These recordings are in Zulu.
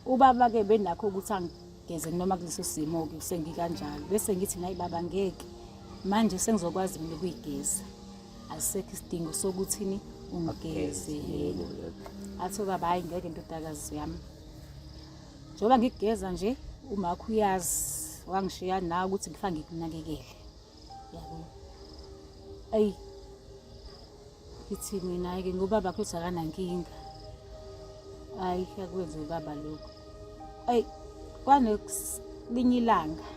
Ubaba-ke benakho ukuthi angigeze noma kuleso simo-ke sengikanjalo. Bese ngithi nayi baba ngeke manje sengizokwazi mina ukuyigeza. Asisekho isidingo sokuthini ungigeze. Yebo, yebo. Athi ubaba hhayi ngeke ndodakazi yami. Njengoba ngikugeza nje umakho uyazi wangishiya nawe ukuthi ngifake ngikunakekele. Yabo. Ayi ngithi mina-ke ngobaba kuthi akanankinga. Hhayi akwenze ubaba lokho. Ayi kwanelinye ilanga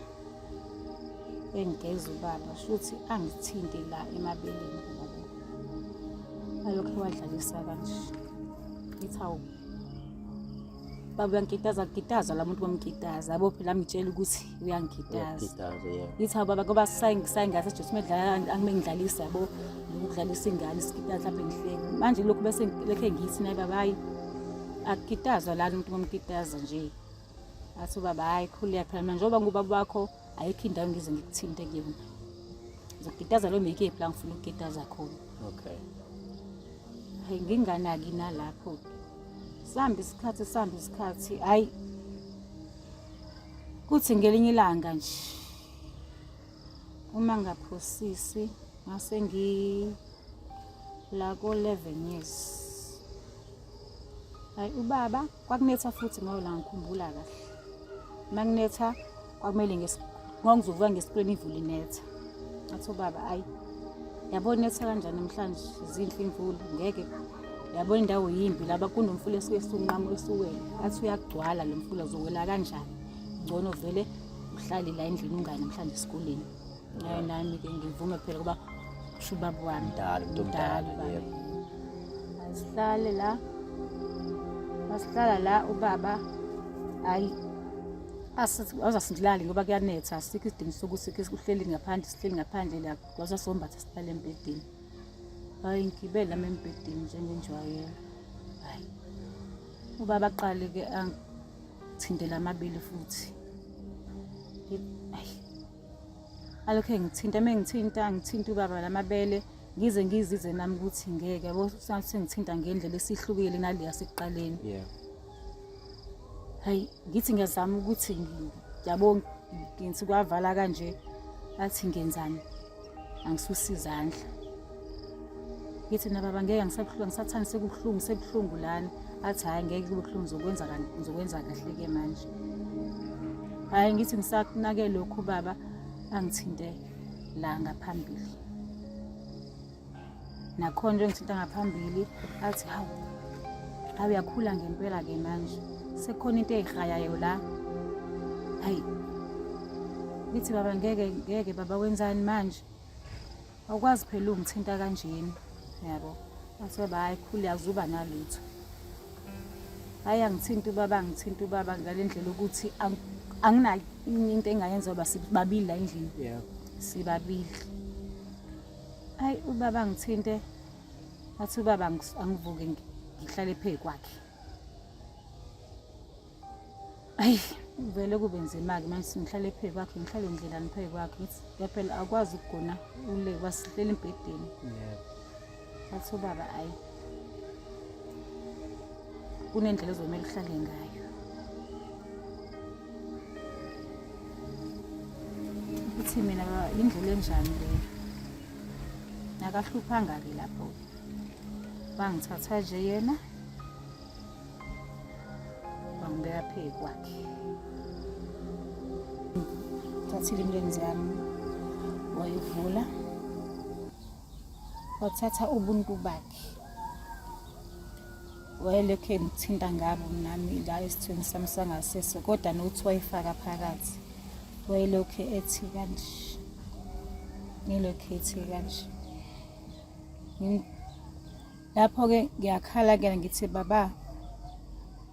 engigeza ubaba shuthi angithinte la emabeleni yabo. Alokhu wadlalisa kanje. Ngithi hawu baba uyangikitaza kitaza la muntu wamkitaza yabo phela angitshela ukuthi uyangikitaza. Uyakitaza, yeah. Ngithi hawu baba ngoba sayingase nje simedlala angime ngidlalisa yabo ukudlalisa ingane sikitaza mhlawumbe ngihleke. Manje lokhu bese lokhe ngithi naye baba hayi akukitazwa lana umuntu wamkitaza nje. Athi ubaba hayi khululeka phela mina njengoba ngubaba wakho ayikho indawo ngize ngikuthinte kuyona. Ngizokukitaza lo mekephi la ngifuna ukukitaza khona. Okay. Hayi nginganaki nalapho. Sihamba isikhathi sihamba isikhathi hayi kuthi ngelinye ilanga nje uma ngaphosisi ngase ngi la ko 11 years. Hayi ubaba kwakunetha futhi ngoba la ngikhumbula kahle. Makunetha kwakumele ngizovuka ngesikoleni ivula inetha. Athi ubaba ayi yabona inetha kanjani namhlanje zinhle imvula ngeke yabona indawo yimbi laba kunomfula esuke siwunqamula usuwela athi uyagcwala lo mfula uzowela kanjani ngcono vele uhlale la endlini ungayi namhlanje esikoleni. Nayo nami-ke ngivume phela kuba kusho ubaba wami. Mdala, umuntu omdala, Mdala ubaba. yebo. Asihlale la asihlala la ubaba hayi awuzasindilali ngoba kuyanetha asikho isidingo sokuthi ke uhleli ngaphandle sihleli ngaphandle la kwasasombatha sihlale embhedeni. Hayi ngigibele nami embhedeni njengenjwayelo. Hayi ubaba aqale-ke angithintele amabili futhi. Hayi alokhu engithinta uma engithinta ngithinta ubaba lamabele ngize ngizizwe nami ukuthi ngeke yabo sengithinta ngendlela esihlukile nale yasekuqaleni. Yeah. Hayi ngithi ngiyazama ukuthi yabo ngithi kwavala kanje athi ngenzani angisusa izandla. Ngithi na baba ngeke ngisabuhlungu ngisathanda sekubuhlungu sebuhlungu lana athi hhayi ngeke kube buhlungu ngizokwenza ngizokwenza kahle ke manje. Hhayi ngithi ngisakunake lokhu baba angithinte la ngaphambili. Nakhona nje ngithinta ngaphambili athi hawu hawu uyakhula ngempela ke manje sekukhona into eyihayayo la. Hayi ngithi baba ngeke ngeke baba wenzani manje awukwazi phela ungithinta kanjena yabo. Athi baba hayi khula akuzuba nalutho. Hayi angithinta ubaba angithinta ubaba ngale ndlela ukuthi anginayo into engayenza ngoba sibabili la endlini. Yeah. Sibabili. Hayi ubaba angithinte athi ubaba angivuke ngihlale phezu kwakhe. Hayi vele kube nzima-ke manje ngihlale phezu kwakhe ngihlale ndlelani phezu kwakhe ngithi phela akwazi ukugona ule wasihleli embhedeni. Yeah. Athi ubaba ayi kunendlela ozomele uhlale ngayo. Uthi mina baba indlela enjani leyo? Akahluphanga-ke lapho. Wangithatha nje yena wangibeka phezu kwakhe. Thathile imilenze yami wayivula wathatha ubuntu bakhe wayelokhu engithinta ngabo nami la esithweni sami sangasese kodwa nokuthi wayifaka phakathi wayelokhu ethi kanje ngilokhu ethi kanje. Lapho-ke ngiyakhala-ke ngithi baba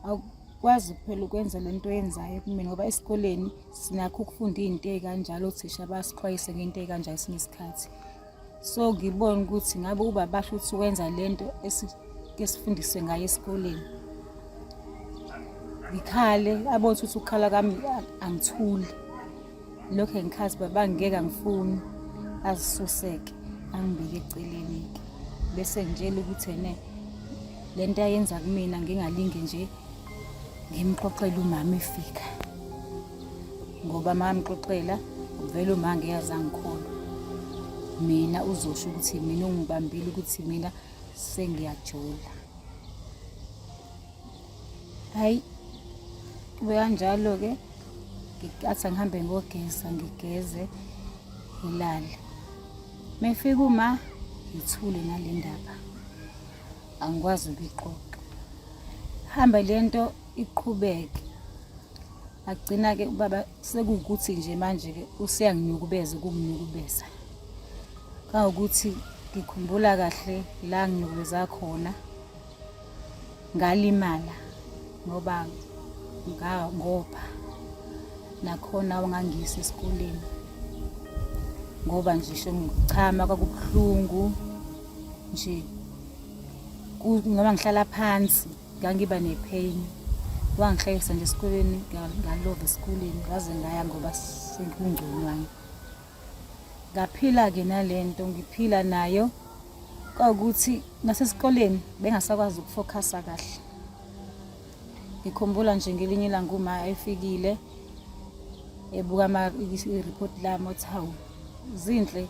awukwazi phela ukwenza le nto oyenzayo kumina ngoba esikoleni sinakho ukufunda iy'nto ey'kanjalo othisha basixwayise ngey'nto ey'kanjalo esinye isikhathi. So ngibone ukuthi ngabe ubaba shuthi wenza le nto esifundiswe ngayo esikoleni. Ngikhale abone ukuthi ukukhala kwami angithuli. Lokho ngikhathi baba ngeke angifuni azisuseke angibike eceleni-ke bese ngitshela ukuthi ene le nto ayenza kumina ngingalinge nje Ngimxoxele umama efika. Ngoba uma ngimxoxela vele uma ngeke azangikholwa. Mina uzosho ukuthi mina ungibambile ukuthi mina sengiyajola. Hayi kube kanjalo-ke athi angihambe ngogeza ngigeze ngilale. Mefika uma ngithule nale ndaba angikwazi ukuyixoxa. Hambe le nto iqhubeke. Agcina-ke ubaba sekuwukuthi nje manje-ke useyanginyukubeza ukunginyukubeza. Kangokuthi ngikhumbula kahle la nginyukubeza khona ngalimala ngoba ngopha nakhona wangangiyisa esikoleni ngoba nje sho ngichama kwakubuhlungu nje noma ngihlala phansi ngangiba ne-pain wangihlalisa nje esikoleni ngalova esikoleni ngaze ngaya ngoba sekungconywana ngaphila-ke nale nto ngiphila nayo kwawukuthi nasesikoleni bengasakwazi ukufokhasa kahle ngikhumbula nje ngelinye ilanga uma efikile ebuka i-report lami othi hawu zinhle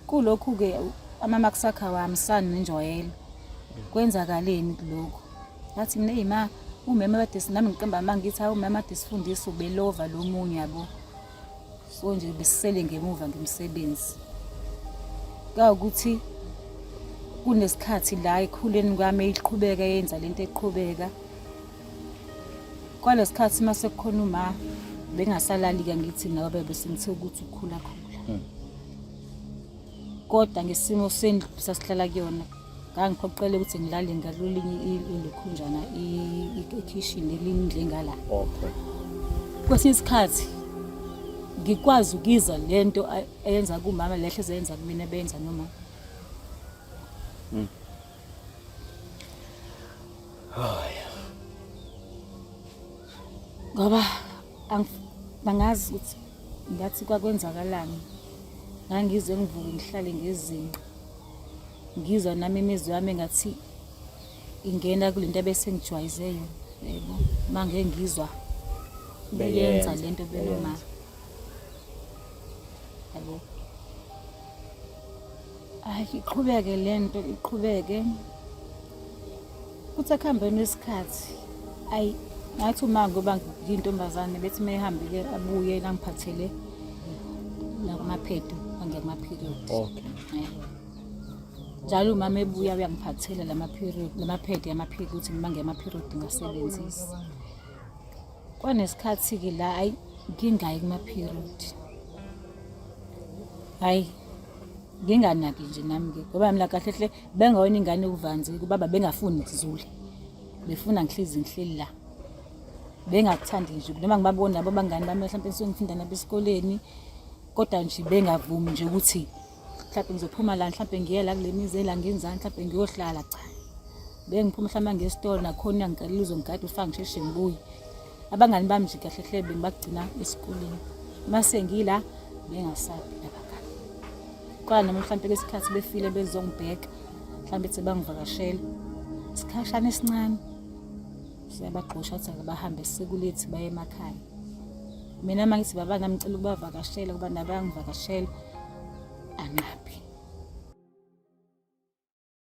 Kulokhu-ke ama-marks akhe awahambisani nenjwayelo. Kwenzakaleni kulokhu? Ngathi mina eyi ma umema kade nami ngiqamba amanga ngithi hawu umema kade sifundisa ubelova lo munye yabo. So nje besisele ngemuva ngemisebenzi. Kwawukuthi kunesikhathi la ekukhuleni kwami iqhubeka yenza lento eqhubeka. Kwalesikhathi uma sekukhona uma bengasalali-ke ngithi nabo bebe sengithe ukuthi ukukhula khula. Kodwa ngesimo sendlu sasihlala kuyona ngangiphoqele ukuthi ngilale ngakulinye ilokhunjana ikhishini elindle ngala. Okay. Kwesinye isikhathi ngikwazi ukizwa lento eyenza kumama lehle ezenza kumina benza noma. Ngoba angazi ukuthi ngathi kwakwenzakalani. Ngangize ngivuke ngihlale ngezinqa. Ngizwa nami imizwa yami engathi ingena kule nto ebese ngijwayeze yona. Yebo. Uma ngeke ngizwa beyenza Beyenza, le nto benoma. beyenza. Yabo. Ayi iqhubeke le nto iqhubeke. Kuthi ekuhambeni kwesikhathi ayi ngathi uma ngoba ngiyintombazane bethi uma ehambile abuye langiphathele nakumaphedi angiya kuma-period. Okay. Njalo umama ebuya uyangiphathela lama-period lamaphedi ama-period ukuthi uma ngiya ama-period ngingasebenzisi. Kwanesikhathi-ke la ayi ngingayi kuma-period. Hhayi nginganaki nje nami-ke ngoba mina kahle hle bengawona ingane uvanzi kubaba bengafuni ngizule befuna ngihlezi ngihleli la bengakuthandi nje noma ngibabona labo bangani bami mhlawumbe enisuke ngifunda nabo esikoleni kodwa nje bengavumi nje ukuthi mhlawumbe ngizophuma la mhlawumbe ngiye la kule mizi ela ngenzani mhlawumbe ngiyohlala cha bengiphuma mhlawumbe ngesitolo nakhona uyangigalela uzongigada ufake ngisheshe ngibuye abangani bami nje kahle hle bengibagcina esikoleni mase ngila bengasabi labangani qala noma mhlawumbe kwesikhathi befile bezongibheka mhlawumbe ethi bangivakashela isikhashana esincane siyabagxosha athi akabahambe sekulethi baye emakhaya mina uma ngithi baba nami ngicela ukubavakashela kuba nabo bayangivakashela anqabe.